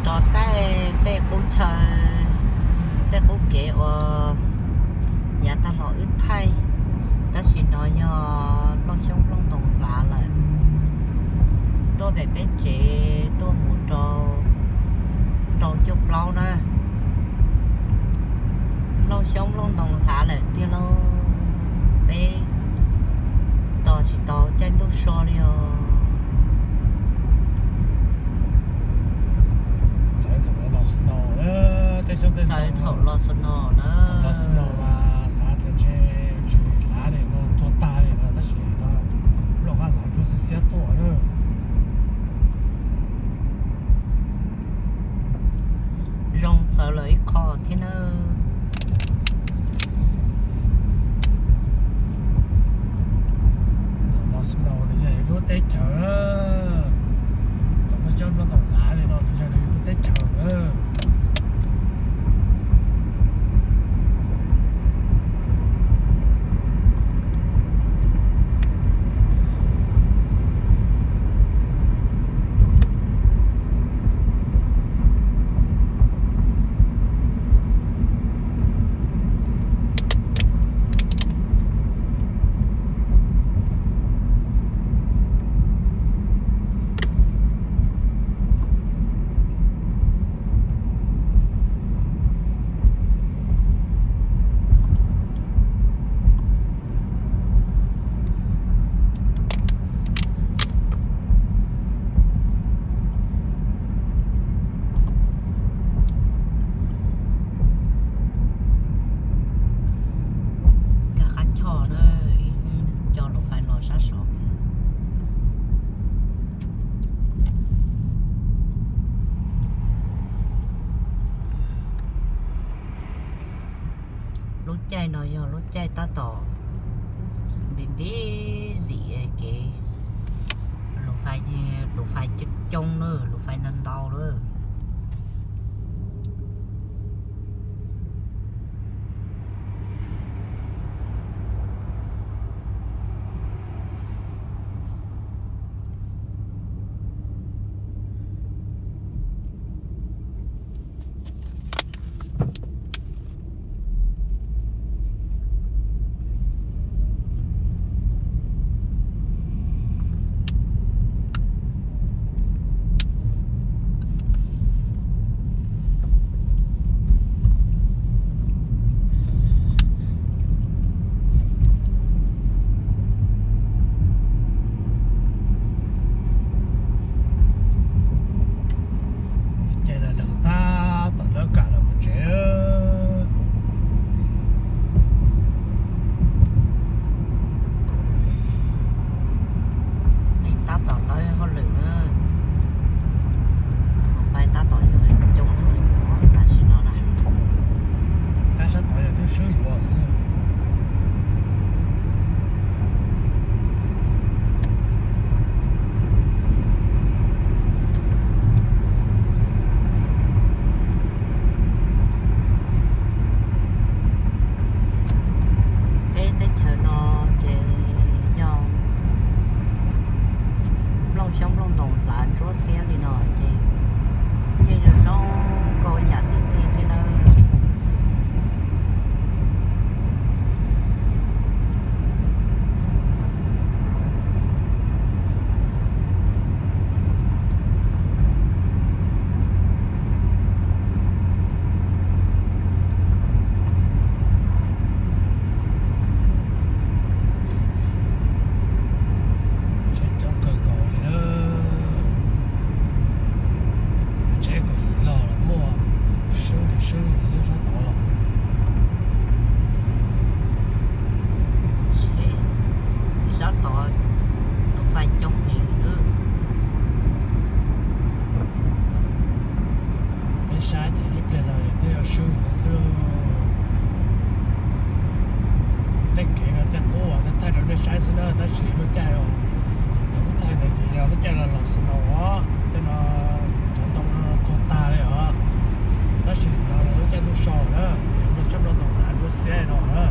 Rov taij tej qub chaw, tej qub kev uas yav tag los wb thaij, tab sis no yog Nplooj Xyoob Nplooj Ntoo Hlav lawm. Tuaj pem peb tsev tuaj mus rau rau cuaj plaub na. Nplooj Xyoob Nplooj Ntoo Hlav lawm tiag lauj. Peb tos tsis tau caij ntuj so li os. Txawv thaum los snow na, tej xyoo tej txawv thaum los snow na. Los snow mas xav tias ntshe tsis hlav li no, tuag tag li no, tab sis no nplooj hab hlav ntsuab xiab xiab tuaj na. Zoo txawv lawm ib qho thiab na. Thaum los snow nws yog lub teb chaws, thaum Nplooj Xyoob Nplooj Ntoo Hlav li no nws yog lub teb chaws na. Nkag qab choj na, coj lub fais los sab saud. Lub caij no yog lub caij tab tom npis npis zim kev, lub fais coob coob lawm, lub fais ntau ntau lawm. Ces lawv tab tom lawv kam los mus tsev. Neeg tab tom lawv hauj lwm na. Mus pais tab tom yuav coob zuj zus tam sim no na. Tab sab tod yog twb swb yuav xwb. Peb teb chaws no ces yog nplooj xyoob nplooj ntoos hlav ntsuab xiab li no ces yeej zoo zoo nkauj ib yam tiag tiag thiab nawb. Tsheb coob kawg nkaus li na. Tsheb kaum yim log los muaj, swb li swb xwb sab tod. Sab tod lub fais coob heev li. Peb saib ces ib pliag no twb yuav swb lawm xwb. Tej kev no tej qub uas thaij rau nej saib xwb na, tab sis lub caij thaum wb thaij ntawd ces yog lub caij los los snow os, tej no cov ntoo no kuj tag li os. Tab sis no yog lub caij ntuj so na, ces nplooj xyoob nplooj ntoos hlav ntsuab xiab no na.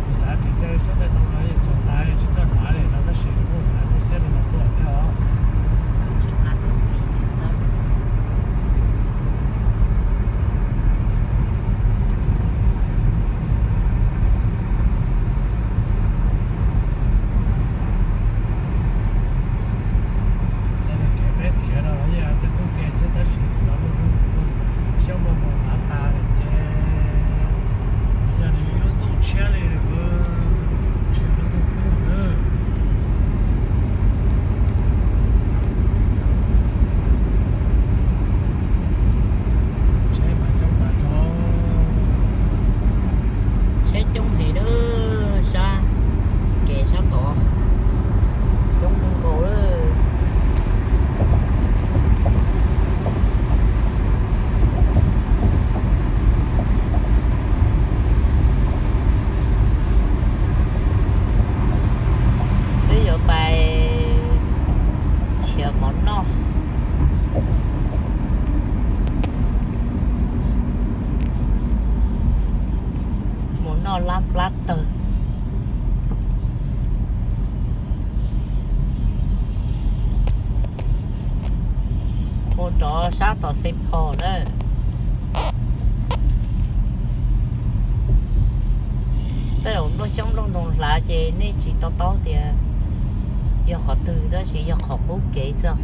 Kuv xav tias tej xyoob tej ntoo no yeej tuag tag tsis txawj hlav li no, tab sis kuj hlav ntsuab xiab li no tuaj thiab os. Mus noj lab plab tawg. Mus rov sab tom Saint Paul lawm. Tej zaum nplooj xyoob nplooj ntoo hlav ces nej tsis to taub tias yog qhov twg, tab sis yog qhov qub kev xwb.